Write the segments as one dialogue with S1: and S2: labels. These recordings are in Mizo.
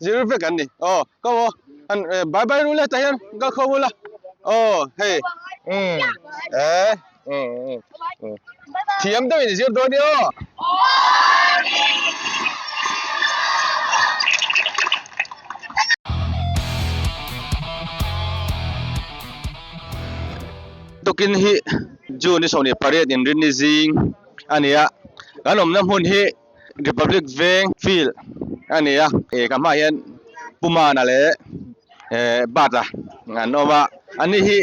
S1: Zir vek an ni. Aw ka aw an bye bye ru le tah hian kal khawm ula aw hei umm eh umm umm thiam deuh in zir dawn nia aw. Tukin hi June ni 28 inrinni zing a ni a kan awmna hmun hi. Republic veng field a ni a ih ka hmaah hian Pumana leh eh Bata an awm a ani hi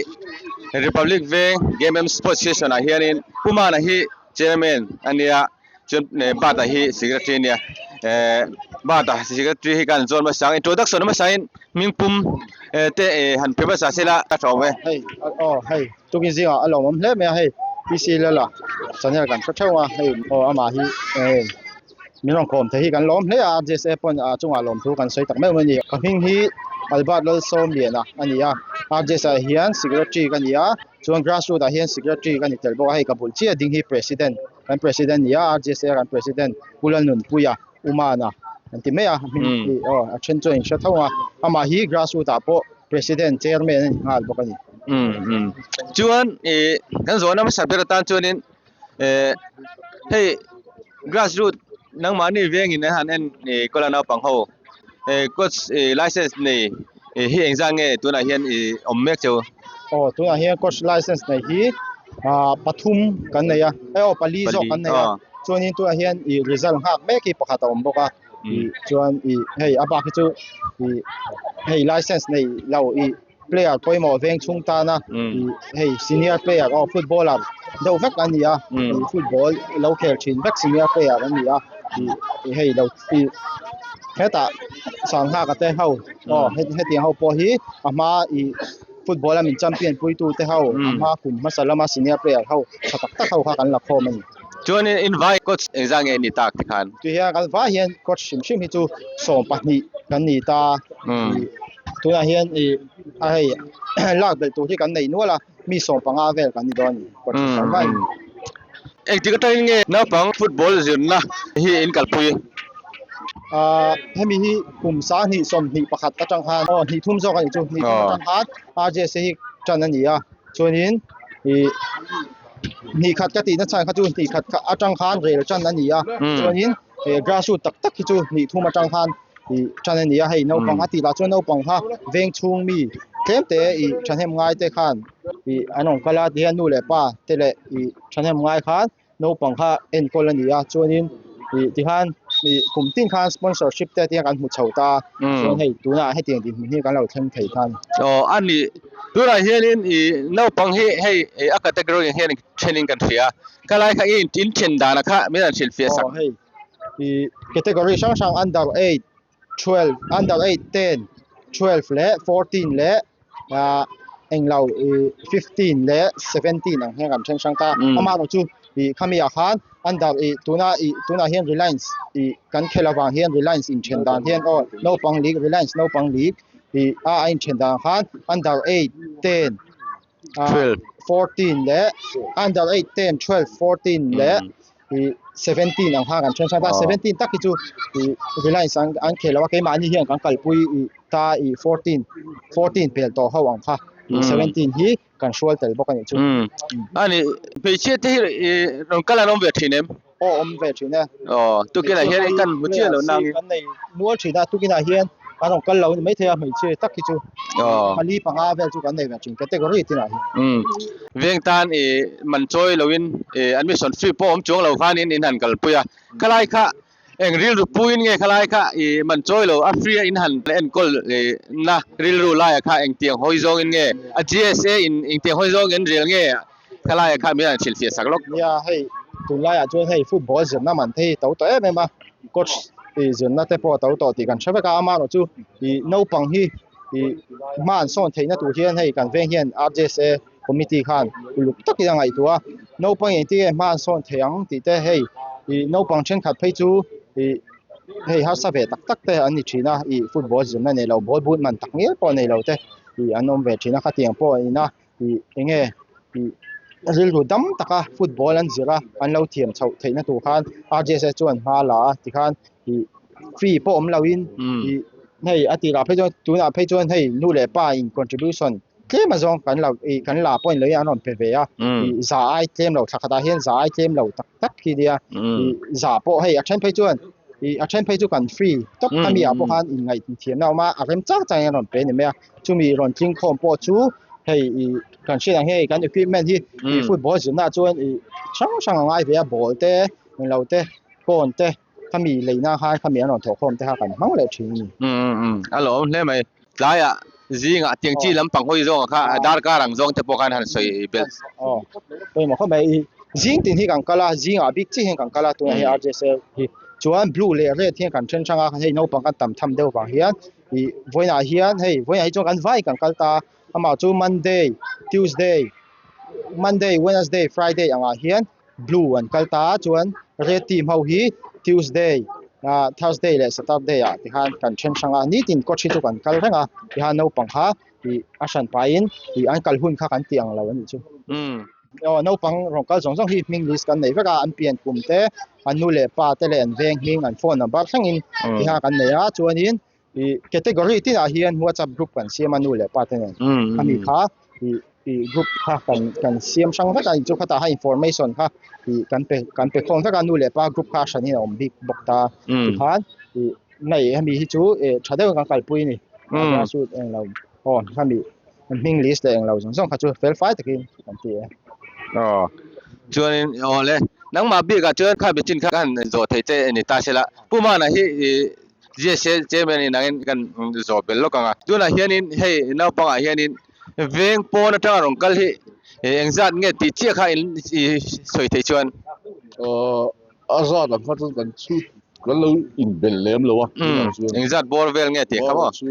S1: Republic veng game and sports station ah hianin Pumana hi chairman a nia chuan Bata hi secretary a nia eh Bata secretary hi kan zawn hmasa ang introduction hmasa in hming pum te han pe hmasa sela a tha awm e.
S2: Hei aw hei Tukin zingah a lawmawm hle mai a hei PC Lala channel kan hre theuh a hei aw amah hi eh min rawn kawm thei hi kan lawm hle a RJSA pawn a chungah lawmthu kan sawi tak meuh mai a ni ka hming hi Albert Lalsawmliana a ni a RJSA ah hian secretary ka ni a chuan grass root ah hian secretary ka ni tel bawk a hei ka bul chiah ding hi president kan president a ni a RJSA kan president Pu Lalnunpuia Umana an ti mai a hming hi aw a then chuan in hre tho a amah hi grass root ah pawh president chairman a ni nghal bawk a ni.
S1: Umm umm chuan ih kan zawhna hmasa ber atan chuanin eh hei grass root nangmahni vengin an han en ih kawla naupang ho eh coach ih license nei ih hi engzah nge tunah hian ih awm mek cheu?
S2: Aw tunah hian coach license nei hi ah pathum kan nei a eh aw pali zawk kan nei a chuanin tunah hian ih result nghak mek hi pakhat a awm bawk a ih chuan ih hei a bak hi chu ih hei license nei lo ih player pawimawh veng chhung tana ih hei senior player aw footballer deuh vek an ni a ih football lo khel thin vek senior player an ni a ih hei lo ih hetah Sanghaka te ho aw hetiang ho pawh hi a hma ih football a min champion pui tu te ho a hma kum hmasa lama senior player ho tha tak tak ho kha kan la khawm a ni.
S1: Chuanin in vai coach engzah nge ni tak ti khan?
S2: Tui hian kan vai hian coach hrim hrim hi chu 12 kan ni ta. Tunah hian ih a hei lak belh tur hi kan nei nual a mi 15 vel kan ni dawn a ni coach kan vai.
S1: Engtik atangin nge naupang football zirna hi in kalpui?
S2: Ahh hemi hi kum 2 21 atang khan aw hnih thum zawk a nih chu hnih thum atang khan RJS hi tan a ni a chuanin ih hnih khat ka tihna chhan kha chu hnih khat atang khan rel tan a ni a chuanin he grass root tak tak hi chu hnih thum atang khan ih tan a ni a hei naupang a tih lah chuan naupang kha veng chhung mi tlem te ih thahnem ngai te khan ih an rawn kal a tihian nu leh pa te leh ih thahnem ngai khan naupang kha enkawl a ni a chuanin ih tikhan ih kum tin khan sponsorship te tiang kan hmu chho ta chuan hei tunah hetiang dinhmun hi kan lo thleng thei kha a ni.
S1: Aw a ni tunah hianin ih naupang hi hei ih a category ang hian thenin kan hria khalai kha i in then dana kha min han hrilhfiah sak.
S2: Aw hei ih category hrang hrang under eight 12 under 8 10 12 leh 14 leh ah englo ih 15 leh 17 ang hian kan then hrang ta amaherawh chu ih khami ah khan under ih tuna ih tunah hian Reliance ih kan khelh avang hian Reliance inthen dan hian aw naupang league Reliance naupang league ih a a inthen dan khan under 8 10 ah 14 leh under 8 10 12 14 leh ih 17 ang kha kan then hrang ta 17 tak hi chu ih Reliance an an khel lo a keimahni hian kan kalpui ih ta ih 14 14 pel tawh ho ang kha ih 17 hi kan hrual tel bawk a nih chu.
S1: Ani hmeichhia te hi ih rawn kal an awm ve thin em?
S2: Aw awm ve thin e.
S1: Aw tukinah hian kan hmu chiah lo nang.
S2: Kan nei nual thin a tukinah hian an rawn kal lo ni maithei a hmeichhia tak hi chu.
S1: Aw.
S2: Pali panga vel chu kan nei ve thin category tinah hian.
S1: Umm veng tan ih man chawi loin ih admission fee pawh awm chuang lo khanin in han kalpui a khalai kha eng rilru puiin nge khalai kha ih man chawi lo a free a in han enkawl ih na rilru laia kha engtiang hawi zawngin nge a GSA in engtiang hawi zawngin rel nge Khalaia kha min han hrilhfiah sak lawk.
S2: Nia hei tunlaiah chuan hei football zirna man te hi to tawh em em a coach ih zirna te pawh a to tawh tih kan hre vek a amaherawh chu ih naupang hi ih hma an sawn theihna tur hian hei kan veng hian RJSA committee khan uluk takin a ngaihtuah a naupang engtin nge hma an sawn theih ang tih te hei ih naupang thenkhat phei chu ih hei harsa ve tak tak te an ni thin a ih football zirna nei lo ball boot man tak ngial pawh nei lo te ih an awm ve thin a khatiang pawh a in a. Ih enge ih rilru dam taka football an zir a an lo thiam chhoh theihna tur khan RJSA chuan hma la a tikhan ih fee pawh awm loin ih hei a tirah phei chuan tunah phei chuan hei nu leh pa in contribution tlem a zawng kan lo ih kan la pawh in lo in an rawn pe ve a ih za ai tlem lo thla khatah hian za ai tlem lo tak tak khi nia ih za pawh hei a then phei chuan ih a then phei chu kan free tawp khami ah pawh khan inngaih thiamna a awm a a rem chang chang in an rawn pe a ni mai a chumi rawn tling khawm pawh chu hei ih kan hriat ang hian hei kan equipment hi ih football zirna ah chuan ih hrang hrang a ngai ve a ball te englo te phone te khami leina khan khami an rawn thawh khawm te kha kan hmang leh thin a ni.
S1: Umm a lawm hle mai. Tlaiah zingah tiang chi lampang hawi zawnga kha darkar ang zawng te pawh khan han sawi belh.
S2: Aw pawimawh khawp mai i zing tin hi kan kal a zingah bik chiah hian kan kal a tunah hian RJSL hi chuan blue leh red hian kan then hrang a hei naupang kan tam tham deuh vang hian ih vawiinah hian hei vawiinah hi chuan kan vai kan kal ta a amah chu Monday Tuesday Monday Wednesday Friday angah hian blue an kal ta a chuan red team ho hi Tuesday ah Thursday leh Saturday ah ti khan kan then hrang a nitin coach hi chu kan kal reng a tikhan naupang kha ih a hran pahin ih an kal hun kha kan tih ang lo a nih chu. Aw naupang rawn kal zawng zawng hi hming list kan nei vek a an pian kum te an nu leh pa te leh an veng hming an phone number thlengin tikhan kan nei a chuanin ih category tinah hian whatsapp group kan siam a nu leh pa te nen khami kha ih ih group kha kan kan siam hrang vek a inchu khatah khan information kha ih kan pe kan pe khawm vek a nu leh pa group kha a hranin a awm bik bawk ta tikhan ih hei hemi hi chu ih tha deuhin kan kalpui a ni grassroot englo aw khami hming list leh englo zawng zawng kha chu fel fai takin kan ti e.
S1: Aw chuanin aw le nangmah bikah chuan kha michin kha kan zawh theih che a ni ta sela Pu Mana hi ih GSA chairman in angin kan zawh belh lawk ang a tunah hianin hei naupangah hianin veng pawn atanga rawn kal hi engzat nge tih chiah kha in sawi theih chuan.
S3: Aw a zat ang kha chuan kan chhut kan lo inbelh lem lo a tunah chuan.
S1: Engzat bawr vel nge tih kha maw?
S3: Chu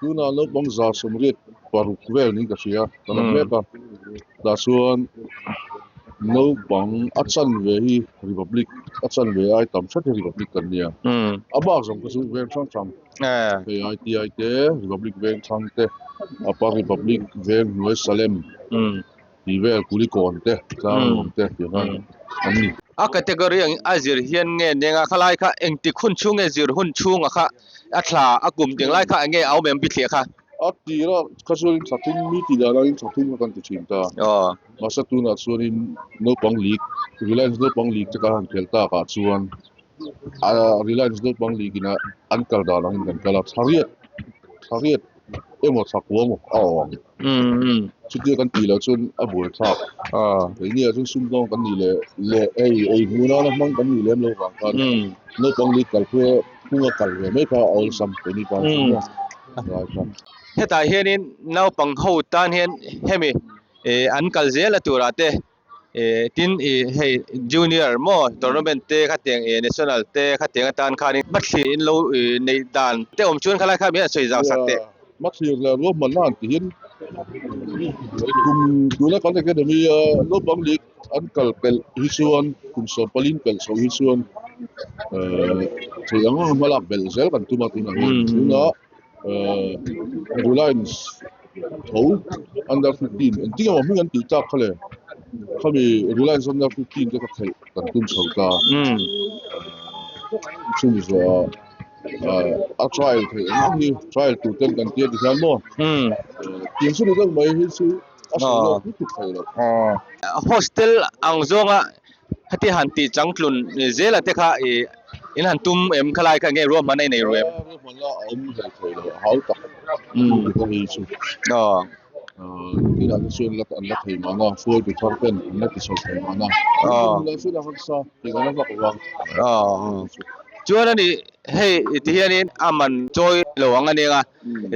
S3: tunah naupang 186 vel niin ka hria ka la mek a tah chuan naupang a chanve hi Republic a chanve ai tam hret hi Republic kan nia a bak zawng kha chu veng hrang hrang hei ITI te Republic veng thlang te Upper Republic veng hnuai Salem tih vel Kulikawn te Tlanglawm te tih khan an ni.
S1: A category ang a zir hian nge nenga khalai kha engtik hun chhung nge zir hun chhunga kha a thla a kum ting lai kha enge a awm em bithliah kha?
S3: A tir a kha chuanin thla thum mi tih dan angin thla thum kha kan ti thin ta. Mahse tunah chuanin naupang league Reliance naupang league te kan han khel takah chuan a Reliance naupang league ina an kal dan angin kan kal a thla riat thla riat emaw thla kua emaw a awm ang. Chutia kan tih loh chuan a buai thlak. Keini ah chuan sumdawng kan nih leh leh ei ei hmuh nana hmang kan nih lem lo vang khan naupang league kal phei a phunga kal ve mai kha a awlsam keini tan chuan maw lai kha.
S1: Hetah hianin naupang ho tan hian hemi an kal zel a turah te tin ih hei junior maw tournament te khatiang ih national te khatiang atan khanin hmathlir in lo ih neih dan te awm chuan khalai kha min han sawi zau sak teh.
S3: Hmathlir leh ruahmanna han ti hian kum tuna kan academy a naupang league an kal pelh hi chuan kum 14 pelh chho hi chuan theih ang ang hmalak belh zel kan tum a tunah hian tunah Reliance tho under 15 engtin emaw hming an tih tak kha le khami Reliance under 15 te kha khelh kan tum chho ta chumi zawhah a trial theih ang ang hi trial tur ten kan tia tikhian maw tiang chu ni deuh mai hi chu a sawi lawk lutuk thei lo.
S1: Hostel ang zawnga Heti han tih changtlun zela te kha i in han tum em khalai kha nge ruahman a i nei ru em?
S3: Ruahman a awm hlei thei lo, a hau tak ti te hi chu. Tunah te chuan la an la thei mahna, hruaitu thar ten an la ti chho thei mahna. Tunah chuan a harsa tih kan la vak vang.
S1: Chuan a ni hei ti hianin a man chawi lo ang a nia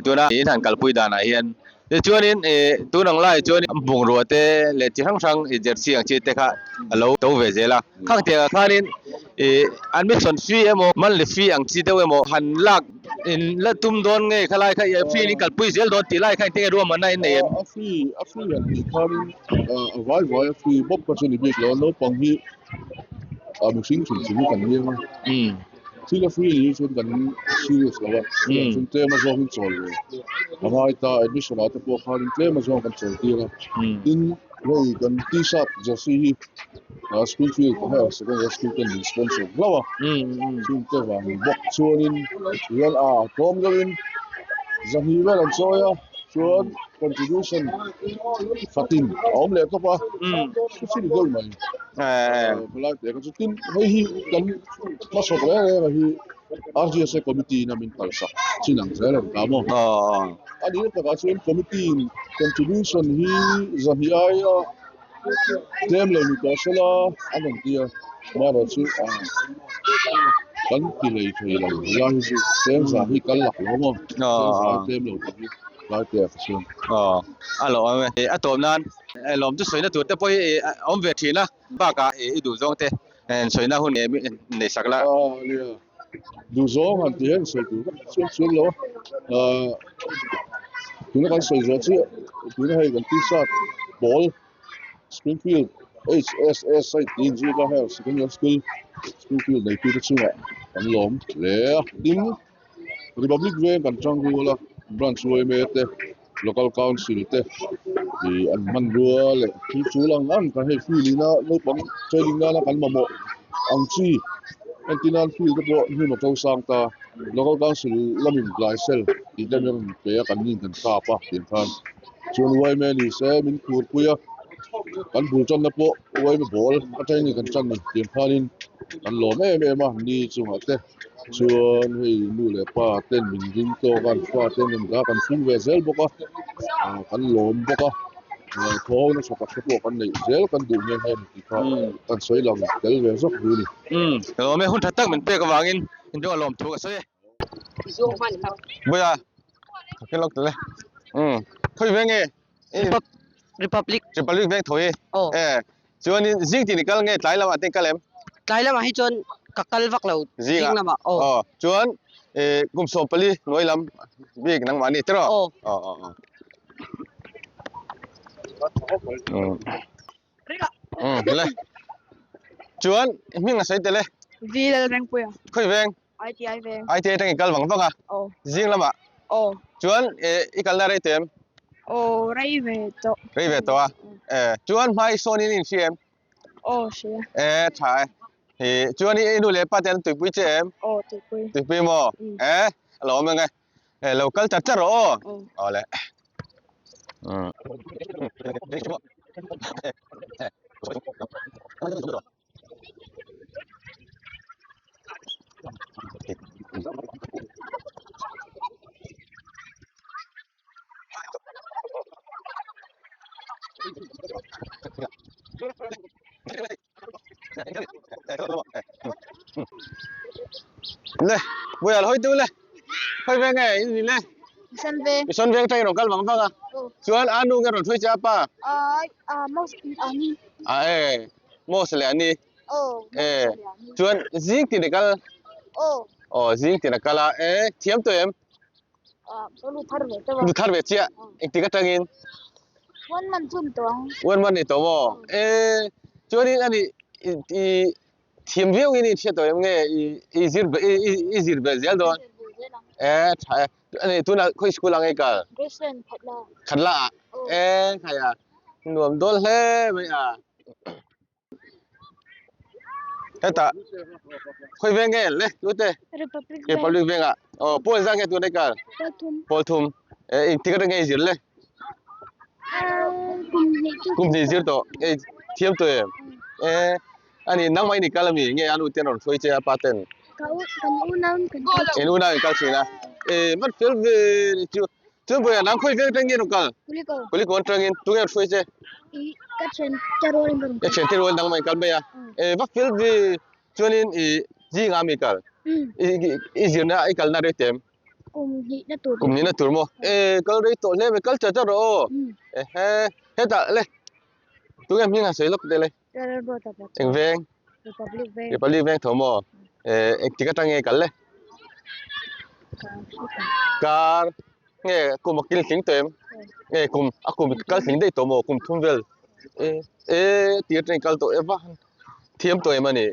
S1: tuna in han kalpui danah hian Tichuanin ih tun ang lai chuan bungrua te leh chi hrang hrang ih jersey ang chi te kha a lo to ve zel a. Khang tiangah khanin ih admission fee emaw monthly fee ang chi deuh emaw han lak in la tum dawn nge khalai kha ih fee in kalpui zel dawn tih lai kha engtin nge ruahmanna in nei em?
S3: A fee a fee han tih khanin a vai vai a fee bawk kha chu ni bik lo a, naupang hi a mihring hrim hrim hi kan nia a. Thil a free ni hi chuan kan serious lo a, chutiang chuan tlem a zawngin chawl ve a ngai ta, admission ah te pawh khanin tlem a zawng kan chawl tir a, tin hei kan t-shirt jersey hi Springfield Higher Secondary School ten min sponsor hlauh a, chungte vang bawk chuanin hian a tlawm deuhin. Zahnih vel an chawi a chuan contribution fatin a awm leh tawp a chu chu ni deuh mai palai te kha chu tin hei hi kan hmasawp reng reng a hi R_G_S_A committee in a min kalsak chin ang zel a ni ta maw a nih takah chuan committee in contribution hi zahnih aia tlem lo ni tawh sela an rawn ti a amaherawh chu kan ti lei thei lo helai hi chu tlem zah hi kal lak lo maw tlem zah hi tlem lo tih hi tlai te ah ka chuan.
S1: Aw a lo awm e a tawp nan lawm chu sawina tur te pawh hi a awm ve thin a bakah i duh zawng te sawina hun nei sak la.
S3: Aw nia duh zawng han tih hian sawi tur vak chuan chuan lo a tuna kan sawi zawh chiah tuna hei kan t-shirt pawl Springfield H_S_S a intih inzir a higher secondary school Springfield neitu te chungah kan lawm hle a tin Republic veng kan tang rual a branch yma te local council te ih an hmanrua leh thil tul ang ang kan hei field ina naupang training nana kan mamawh ang chi entir nan field te pawh hnim a to sang ta local council lamin tlai sel tih te an rawn pe a kan nin kan kap a tiang khan chuan yma ni se min khur pui a kan bul tanna pawh yma ball atangin kan tan a ni tiang khanin kan lawm em em a ni chungah te. Chuan hei nu leh pa ten min ding tawk a an fa ten an dah kan fing ve zel bawk a ah kan lawm bawk a ah thaw nasa tak te pawh kan neih zel kan duh nghe nghe a ni tih kha kan sawi lang tel ve zawk duh a ni.
S1: Umm ka lawm e hun tha tak min pek avangin intu a lawm thu ka sawi e. Buia ka kil lawk tel e umm khawi ve nge
S4: Republic
S1: Republic veng tho hi e Chuanin zing tin i kal nge tlai lamah te i kal em?
S4: Tlai lamah hi chuan ka kal vak lo zing lamah aw.
S1: Aw chuan kum 14 hnuai lam bik nangmah ni tiraw?
S4: Aw.
S1: Aw aw aw. Um le. Chuan hming a sawi tel e.
S5: V Lalrengpuia.
S1: Khawi veng?
S5: ITI veng.
S1: ITI atang i kal vang vang a?
S5: Aw.
S1: Zing lamah?
S5: Aw.
S1: Chuan i kalna rei teh em?
S5: Aw, rei ve tawh.
S1: Rei ve tawh a? E, chuan hma i sawn in in hria em?
S5: Aw, hria.
S1: E, tha e. E, chuan i nu leh pa te an tuipui che em?
S5: Aw, tuipui.
S1: Tuipui maw? E, a lo awm ang e. E, lo kal chat chat rawh aw.
S5: Aw.
S1: Aw le. Le, buai al hawi tu le. Hawi ve nge in ni le.
S5: Mission veng.
S1: Mission veng tang rawn kal vang vang a. Chuan a nu nge rawn thui che a pa?
S5: A mos ani.
S1: A e. Mos leh ani. E chuan zing tin i kal. Aw zing tin a kal a. E thiam tawh em? Lu thar ve chiah. Engtik atangin?
S5: One month chu ni tawh ang.
S1: One month ni tawh maw? E chuanin ani i thiam viau in i hriat tawh em nge i zir i zir belh zel dawn? E tha e. Ani tunah khawi school ah nge i kal?
S5: Graceland Khatla.
S1: Khatla ah? E khai a. Nuam dawn hle mai a. Hetah khawi veng nge le tute
S5: Republic Bank
S1: Republic Bank ah aw pawl zat nge tun kal
S5: pawl thum
S1: pawl thum e engtik atang nge i zir le
S5: kum hnih chu
S1: kum hnih zir tawh e thiam tawh em e ani nangmah in i kal ami nge anu ten rawn hruai che a pa ten
S5: ka u kan unau in kan kal
S1: in unau in kal thin a e vat fel ve chu Chuan vawiah nang khawi veng atangin rawn kal?
S5: Kuliko.
S1: Kuliko atangin tunge rawn hruai che?
S5: I ka thian te rual in ka rawn kal.
S1: Ka thian te rual nangmah in kal mai a. E va fel ve chuanin i zingah mi kal? I i zirna i kalna rei tem?
S5: Kum hnihna tur.
S1: Kum hnihna tur maw? E kal rei tawh hle mai kal chat chat rawh aw. Ehe hetah le tunge hming han sawi lawk teh le? Eng veng?
S5: Republic veng.
S1: Republic veng tho maw? Eh, engtik atang nge kal le? Kar nge kum a kil tling tawh em? Nge kum a kum kal tling daih tawh maw? Kum thum vel. Eh, eh tir atangin kal tawh e va thiam tawh em ani?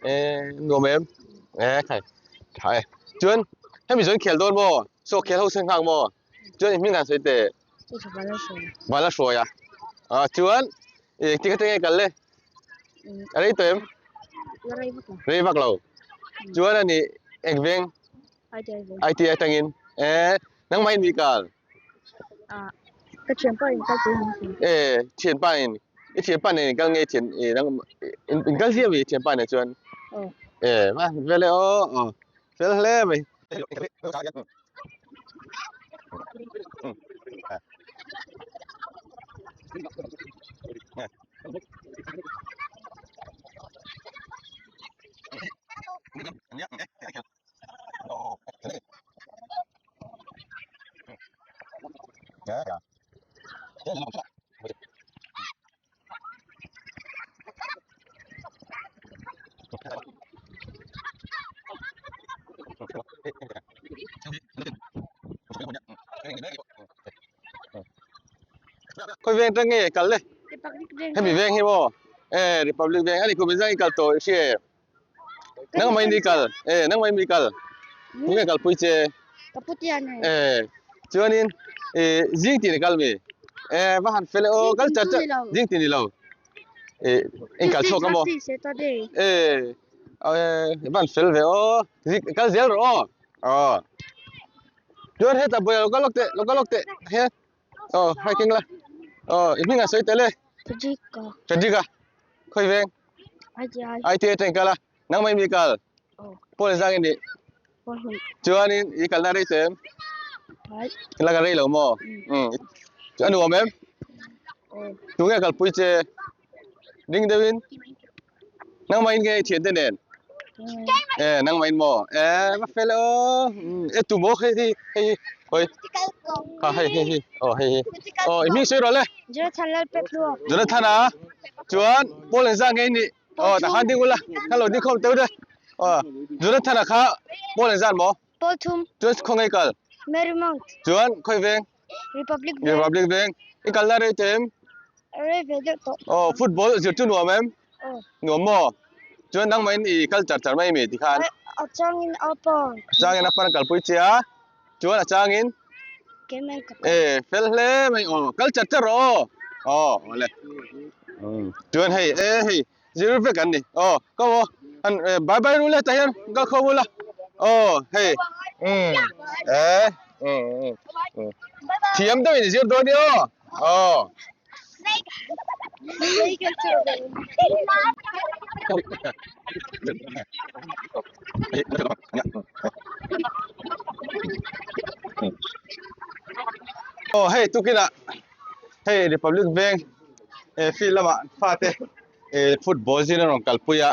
S1: Eh, nuam em? Eh, khai tha e. Chuan hemi zawng khel dawn maw? Saw khel ho sen nghak maw? Chuan i hming han sawi teh. Vala hruai a. Ah chuan engtik atang nge kal le? A rei tawh em? Rei vak lo. Chuan ani eng veng? ITI atangin. Eh. Nangmah in mi kal?
S5: Ah, ka thianpa in kal pui min ti.
S1: Eh, thianpa in. I thianpa nen in kal nge thian eh nang in kal ziah mi thianpa nen chuan?
S5: Aw.
S1: Eh, ma vele aw aw. Fel hle mai. Khawi veng atang nge kal le?
S5: Republic Veng.
S1: Hemi veng hi maw? Eh Republic Veng ani kum inzang i kal tawh i hria em? Nangmah in i kal eh nangmah in mi kal tunge kalpui che?
S5: Ka pu tian hei.
S1: Eh chuanin eh zing tin i kal mi? Eh va han fel e aw kal chat chat zing tin i lo eh in kal chhuak a maw? Eh eh va han fel ve aw kal zel rawh aw aw chuan hetah buai lo kal lawk teh lo kal lawk teh he aw hiking la aw i hming a sawi tel e
S5: Frederick-a
S1: Frederick-a khawi veng
S5: ITI
S1: ITI atang i kal a nangmah in mi kal
S5: aw
S1: pawl zang i nih
S5: pawl hnih
S1: chuanin i kalna rei tawh em
S5: ai
S1: i la kal rei lo maw umm a nuam em
S5: aw
S1: tunge kalpui che ding deuhin Nangmah in nge i thiante nen? Eh, nangmah in maw? Eh, va fel aw. Eh, tu maw hei hi, hei hi. Hoi. Ha, hei hei hi. Oh, hei hi. Oh, i hming sawi rawh le.
S5: Jonathan lal pek hlua.
S1: Jonathan a. Chuan, Paul engzah nge i nih? Oh, tah khan ding ula. Kha lo ding khawm teuh de. Oh, Jonathan a kha Paul engzat maw?
S5: Paul thum.
S1: Chuan khaw ngei kal?
S5: Marymount.
S1: Chuan, khawi veng?
S5: Republic Veng.
S1: Republic Veng. I kalna rei teh em?
S5: Rei ve deuh tawh.
S1: Aw, football zir chu nuam em?
S5: Aw.
S1: Nuam maw? Chuan nangmah in i kal char char mai mi tikhan?
S5: A changin a pa.
S1: A changin a pa kalpui che a, chuan a changin?
S5: Keimah in ka kal.
S1: Eh, fel hle mai aw, kal char char rawh aw. Aw, awle. Chuan hei, eh hei, zir vek an ni. Aw, ka aw, an bye bye ru le tah hian kal khawm ula. Aw, hei. Umm, eh, umm, umm. Thiam deuhin i zir dawn i aw. Aw. Aw hei tukinah hei Republic Veng eh field lamah fate eh football zir an rawn kalpui a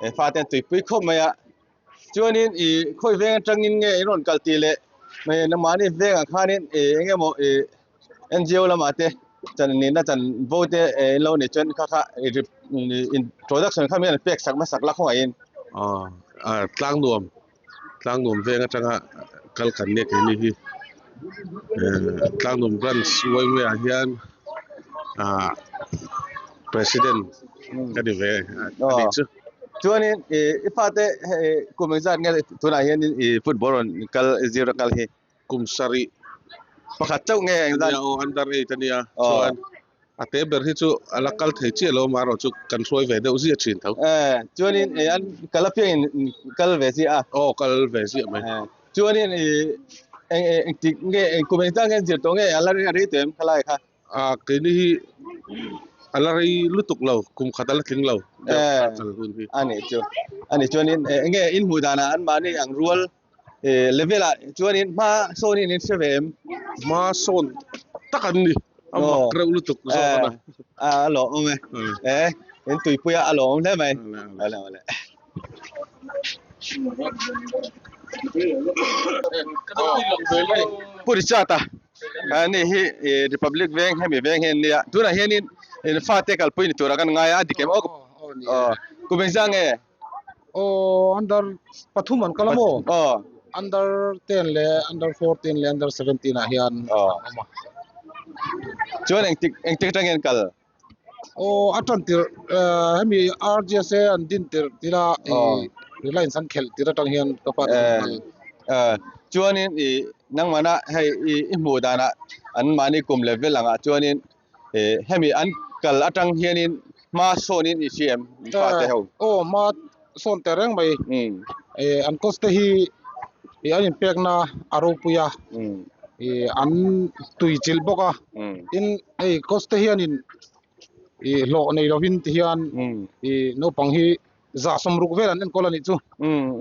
S1: eh fate an tuipui khawp mai a chuanin ih khawi veng atangin nge in rawn kal tih leh mahni vengah khanin ih eng emaw ih NGO lamah te chan nihna chan vo te eh in lo neih chuan kha kha introduction kha mi an pek sak hmasak la khawngaihin.
S3: Aw ah tlang nuam tlang nuam veng atanga kal kan nia keini hi eh tlang nuam branch uaimei ah hian ah president ka ni ve a nih chu.
S1: Chuanin ih i fate hei kum engzat nge tunah hianin ih football rawn kal zir a kal hi.
S3: Kum sarih
S1: pakhat chauh nge eng
S3: ania aw under eight ania chuan a te ber hi chu a la kal thei chiah lo amaherawh chu kan hruai ve deuh ziah thin tho.
S1: Eh chuanin eh an kal apiangin kal ve ziah a.
S3: Aw kal ve ziah mai.
S1: Eh chuanin ih eng eng tik nge eng kum engzat nge an zir tawh nge a la rei tawh em khalai kha.
S3: A keini hi a la rei lutuk lo kum khat a la tling lo
S1: Eh
S3: kal hun hi.
S1: A nih chu a nih chuanin eng nge in hmuh danah anmahni ang rual Eh level ah chuanin hma sawn in in hre ve em?
S3: Hma sawn tak an ni. A mak reuh lutuk zawk a na.
S1: A lawmawm e. Eh in tuipui a a lawmawm hle mai. Awle awle. Pu Richard a ani hi Republic veng hemi veng hi an nia. Tunah hianin fate kalpui ni tura kan ngai a, a dik em aw? Aw kum engzah nge?
S6: Aw under pathum an kal a maw?
S1: Aw.
S6: Under 10 leh under 14 leh under 17 ah hian
S1: Aw.
S6: an awm a.
S1: Chuan engtik engtik atangin an kal?
S6: Aw a tan tirh eh hemi RGSA an din tirh tila
S1: Aw.
S6: ih Reliance an khelh tirh atang hian ka pa te chu an kal.
S1: Eh chuanin ih nangmahna hei ih i hmuh danah an mahni kum level angah chuanin Eh hemi an kal atang hianin hma sawnin i hria em fate ho?
S6: Aw hma sawn teh reng mai. Eh an coach te hi ih an inpekna a ropui a. Ih an tui chilh bawk a tin hei coach te hianin ih hlawh nei lovin ti hian ih naupang hi za sawmruk vel an enkawl a nih chu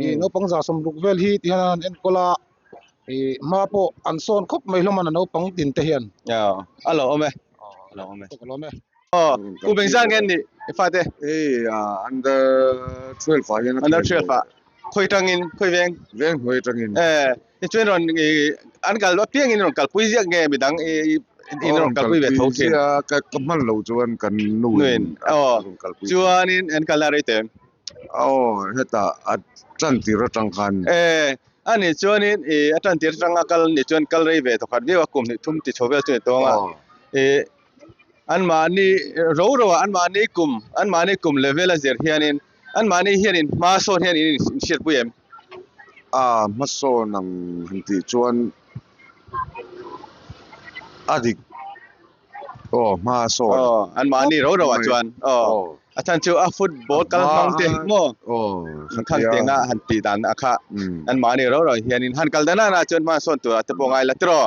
S6: ih naupang za sawmruk vel hi ti hian an enkawl a ih hma pawh an sawn khawp mai hlawm a na naupang tin te hian.
S1: A lo awm e a lo awm e. Ka lawm e. Aw kum engzat nge an nih i fate?
S3: Hei under 12 ah hian a
S1: Under 12 ah khawi tangin khawi veng?
S3: Veng hnuai tangin.
S1: Eh tichuan rawn i an kal apiangin rawn kalpui ziak nge midang i in rawn kalpui ve tho thin?
S3: Ka ka hman lo chuan kan nuin
S1: aw chuanin an kalna rei teh em?
S3: Aw hetah a tan tir atang khan.
S1: Eh ani chuanin i a tan tir atanga kal ni chuan kal rei ve thawkhat viau a kum hnih thum ti chho vel chu ni tawng a i anmahni ro ro ah anmahni kum anmahni kum level a zir hianin anmahni hianin hma sawn hian in inhriatpui em?
S3: A hmasawn ang han tih chuan a dik aw hma sawn
S1: aw anmahni ro ro ah chuan aw a chhan chu a football kal hmang te maw khang teng a han tih dan a kha anmahni ro ro hianin han kal dan ah chuan hma sawn tur ah te pawh ngai la tiraw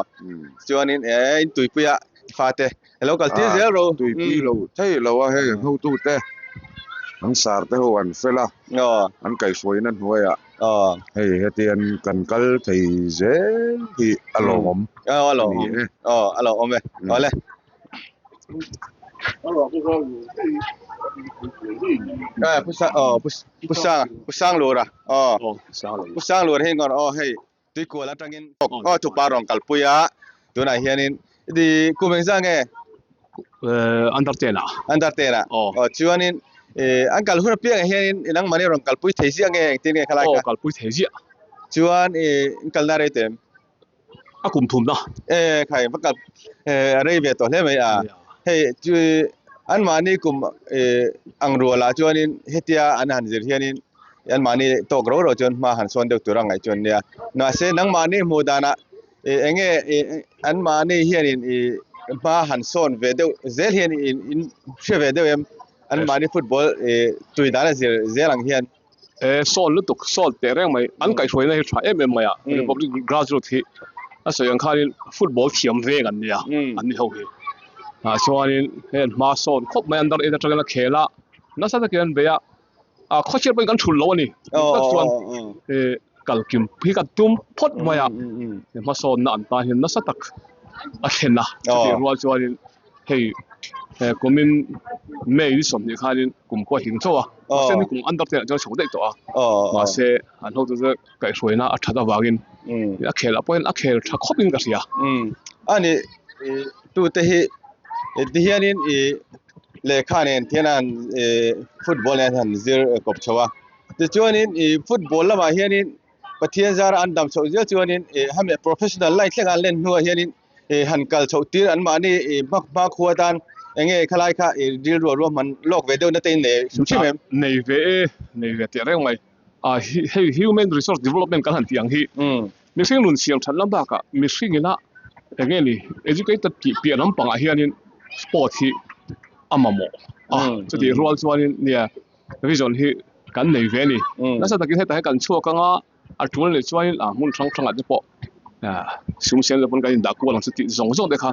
S1: chuanin e in tuipui ah fate alo kal tir zel ro
S3: tuipui lo thei lo a hei hotu te an sar te ho an fel a an kaihhruaina hnuaiah hei hetian kan kal thei zel hi a lawmawm
S1: a lawmawm aw a lawmawm e awle pu sang pu sang lura aw pu sang lura hi ngawr aw hei Tuikual atangin aw thupa rawn kalpui a, tunah hianin i kum engzah nge?
S7: Under 10 ah.
S1: Under 10 ah.
S7: Aw.
S1: Aw chuanin an kal hun apiangah hianin i nangmahni rawn kalpui thei ziah nge engtin nge khalai kha?
S7: Aw kalpui thei ziah.
S1: Chuan i kalna rei teh em?
S7: A kum thumna.
S1: E khai va kal a rei ve tawh hle mai a. Hei chu anmahni kum ang rualah chuanin hetia an han zir hianin Anmahni tawk ro ro chuan hma han sawn deuh tur a ngaih chuan nia. Mahse nangmahni hmuh danah ih eng nge ih anmahni hianin ih hma han sawn ve deuh zel hian in in hre ve deuh em? Anmahni football ih tui dan a zir zel ang hian.
S7: E sawn lutuk, sawn teh reng mai. An kaihhruaina hi tha em em mai a. Republic grassroot hi a sawi ang khanin football thiam veng an nia an ni ho hi. Ah chuanin hei an hma sawn khawp mai under eight atangin a khel a, nasa takin an bei a. a khawchhiat pawhin kan thul lo a ni tak chuan kal kim hi kan tum phawt mai a hmasawnna an tan hian nasa tak a thlen a chutih rual chuanin hei kumin May ni sawmhnih khanin kum pawh a hing chauh a mahse ni kum under ten ah chuan a chho daih tawh a mahse an hotu chu kaihhruaina a that avangin a khel ah pawhin a khel tha khawpin ka hria
S1: ani tute hi tihianin ih lehkha nen hian an ih football nen han zir kawp chho a tichuanin ih football lamah hianin Pathian zara an dam chhoh zel chuanin ih hemi professional line thlengah an len hnuah hianin ih han kal chhoh tir anmahni ih hma hma khua tan eng nge khalai kha ih rilru a ruahman lawk ve deuh na te in nei hrim hrim em?
S7: Nei ve e, nei ve teh reng mai. Ah hei human resource development kan han tih ang hi mihring nun siam that lam bakah mihring ina eng nge ni educated tih piah lampangah hianin sport hi a mamawh a chutih rual chuanin nia vision hi kan nei ve a ni nasa takin hetah hian kan chhuak anga a tul leh chuanin a hmun hrang hrangah te pawh sum siam te pawn kan indah kual ang chu tih zawng zawng te kha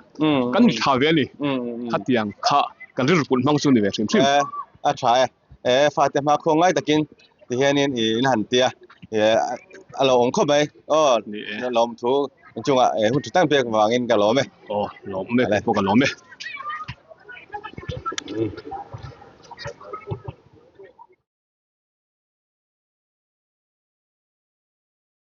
S7: kan tha ve a ni khatiang kha kan rilru put hmang chu ni ve hrim hrim
S1: a tha e e fate hma khaw ngai takin ti hianin i in han tia e a lo awm khawp mai aw
S7: ni e
S1: lawm thu chungah e hun tha tak pek vangin ka lawm e
S7: aw lawm e pawh ka lawm e.